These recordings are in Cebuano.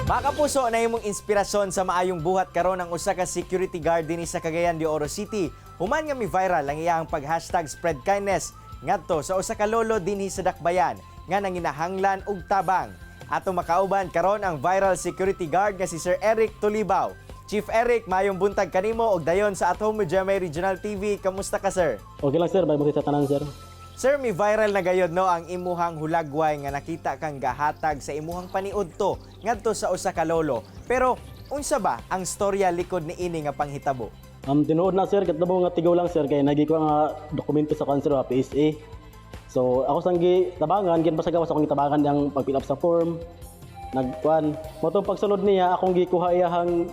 Mga kapuso, nahimong inspirasyon sa maayong buhat karon ang usa ka security guard dinhi sa Cagayan de Oro City. Human nga mi viral ang iyang pag #SpreadKindness ngadto sa usa ka lolo dinhi sa Dakbayan nga nanginahanglan og tabang. Ato makauban karon ang viral security guard nga si Sir Eric Tulibaw. Chief Eric, maayong buntag kanimo og dayon sa At Home with GMA Regional TV. Kamusta ka, sir? Okay lang, sir, may sa tanan, sir. Sir, mi viral na gayod, no, ang imuhang hulagway nga nakita kang gahatag sa imuhang paniudto ngadto sa usa ka lolo. Pero unsa ba ang storya likod ni ini nga panghitabo? Tinuod na, sir, katabo nga tigaw lang, sir, kay nagi ko nga dokumento sa kan, sir, PSA. So ako sang gi tabangan, gin basta gawas akong gitabangan yang pag-fill up sa form. Nagkuan, mo tong pagsulod niya, akong gikuha iyahang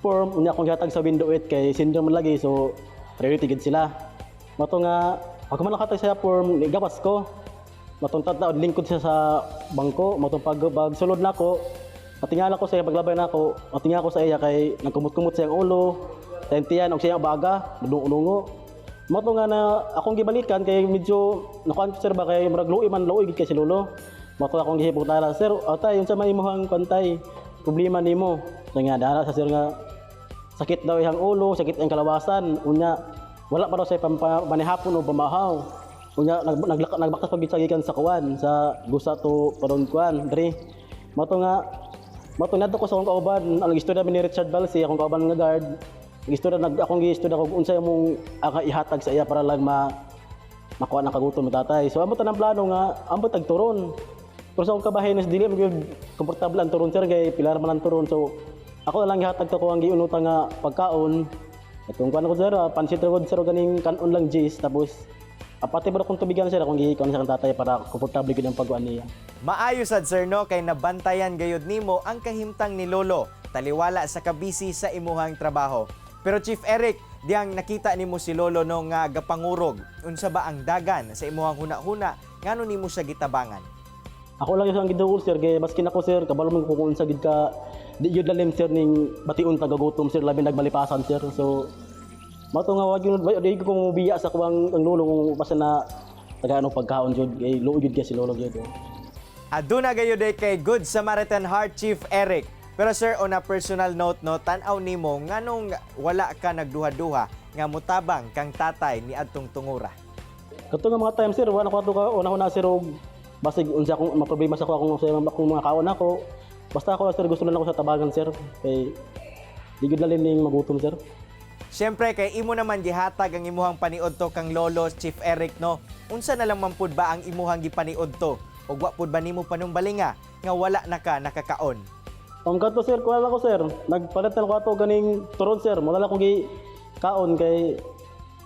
form, unya akong gihatag sa window 8 kay senior man lagi, so priority gid sila. Mo to nga pag man nakatag sa form, gawas ko. Matong tataod lingkod siya sa bangko, matong pag pagsulod nako, matingala ko sa iya paglabay nako, matingala ko sa iya kay nagkumot-kumot sa iyang ulo, tentiyan og siyang baga, nudungo. Mo nga na akong gibalikan kay medyo nakuan ko, sir, ba kay murag luoy man, luoy gid kay si lolo. Mo to akong gihiputara, "Sir, atay, unsa may imong kantay problema nimo?" Sa nga dara sa sir nga sakit daw iyang ulo, sakit ang kalawasan, unya wala pa daw sa panihapon o pamahaw. Unya nagbakas pag gikan sa kuan sa gusa to paron kuan dre. Mo to nga mo to nadto ko sa akong kauban, ang istorya mi ni Richard Balsi, akong kauban nga guard. Istorya nag akong giistorya kog unsa imong aka ihatag sa iya para lang ma makuha ng kagutom ni tatay. So ambot ang plano nga ambot tag turon. Pero sa akong kabahin is dili man gyud komportable ang turon, sir, kay pilar man ang turon. So ako na lang gihatag ko ang giunutan nga pagkaon. Atong kuan ko, sir, pansit ra gud, sir, ganing kanon lang gis, tapos pati ba akong tubigan, sir, akong gihikon sa akong tatay para komportable gyud ang pagkuan niya. Maayo sad, sir, no, kay nabantayan gayud nimo ang kahimtang ni lolo taliwala sa kabisi sa imuhang trabaho. Pero Chief Eric, diyang nakita nimo si lolo, no, nga gapangurog. Unsa ba ang dagan sa imuhang huna-huna, ngano nimo siya gitabangan? Ako lang yung giduol, sir, kay maskin ako, sir, kabalo man ko kung unsa gid ka di gyud lalim, sir, ning bation tagagutom, sir, labi nagmalipasan, sir. So mao to nga wag yun di ko mubiya sa kuwang ang lolo kung basta na tagaan og pagkaon jud kay luoy gyud kay si lolo gyud. Oh. Aduna gayud eh kay Good Samaritan Heart, Chief Eric. Pero sir, on a personal note, no, tan-aw nimo nganong wala ka nagduha-duha nga mutabang kang tatay ni adtong tungura? Kato nga mga time, sir, wala ko ato ka una-una, sir, og basig unsa akong maproblema sa ko akong sa akong mga kaon ako. Basta ako, sir, gusto lang ako sa tabangan, sir, kay di gyud lalim ning magutom, sir. Siyempre kay imo naman gihatag ang imuhang paniudto kang lolo, Chief Eric, no. Unsa na lang man pud ba ang imuhang gipaniudto? Ug wa pud ba nimo panumbalinga nga wala na ka nakakaon? Ang kato, sir, kuha lang ko, sir. Nagpalit na ko ato ganing turon, sir. Mula lang ko gi kaon kay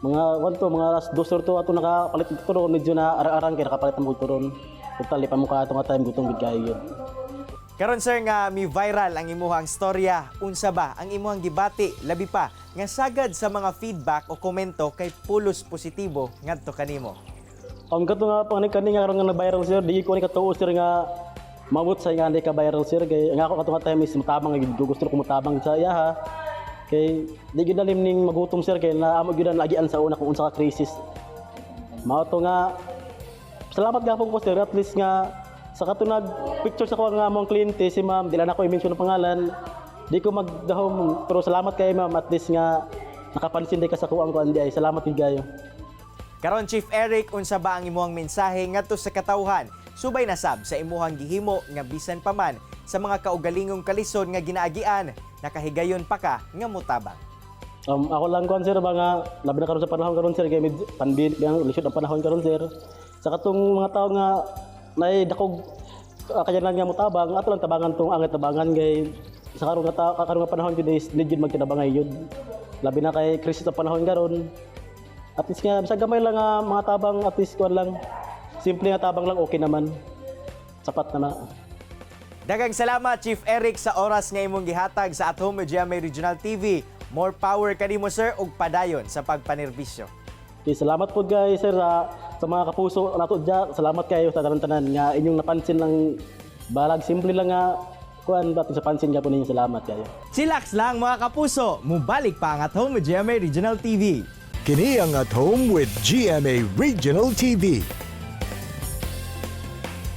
mga wanto mga alas 2 or 2 ato nakapalit og turon, medyo na arang-arang kay nakapalit ang turon. Total pa mo ka ato nga time, gutom gid kayo yun. Karon, sir, nga mi viral ang imuhang storya, unsa ba ang imuhang gibati, labi pa nga sagad sa mga feedback o komento kay pulos positibo ngadto kanimo? Ang kato nga pang kani nga karon nga na-viral, sir, di ko ni katuo, sir, nga mabot sa nga ka viral, sir, kay ang ako kato nga time is mutabang gid ko, gusto ko mutabang sa iya ha. Kay di gyud lalim ning magutom, sir, kay naamo gyud ang agian sa una kung unsa ka crisis. Mao to nga salamat gapon ko, sir, at least nga sa katunag picture sa ko nga among kliyente si ma'am, di lang ako i-mention ang pangalan. Di ko magdahom pero salamat kay ma'am, at least nga nakapansin di ka sa kuang kuan di ay salamat gid kayo. Karon, Chief Eric, unsa ba ang imuhang mensahe ngadto sa katawhan subay na sab sa imuhang gihimo nga bisan pa man sa mga kaugalingong kalisod nga ginaagian, nakahigayon pa ka nga mutabang? Ako lang kuan, sir, ba nga labi na karon sa panahon karon, sir, kay medyo panbin yang lisod ang panahon karon, sir. Sa katong mga tao nga nay dakog kayanan nga motabang, ato lang tabangan tong angay tabangan kay sa karon nga tao, karon nga panahon jud is legit magtinabangay yun. Labi na kay crisis ang panahon karon. At least nga bisag gamay lang nga mga tabang, at least kuan lang, simple nga tabang lang, okay naman. Sapat na na. Daghang salamat, Chief Eric, sa oras nga imong gihatag sa At Home with GMA Regional TV. More power kanimo, sir, ug padayon sa pagpanerbisyo. Okay, salamat po guys, sir, sa mga kapuso nato dya. Salamat kayo sa tanan-tanan nga inyong napansin lang balag simple lang nga kuan ba sa pansin ka po ninyo, salamat kayo. Chillax lang, mga kapuso, mubalik pa ang At Home with GMA Regional TV. Kini ang At Home with GMA Regional TV.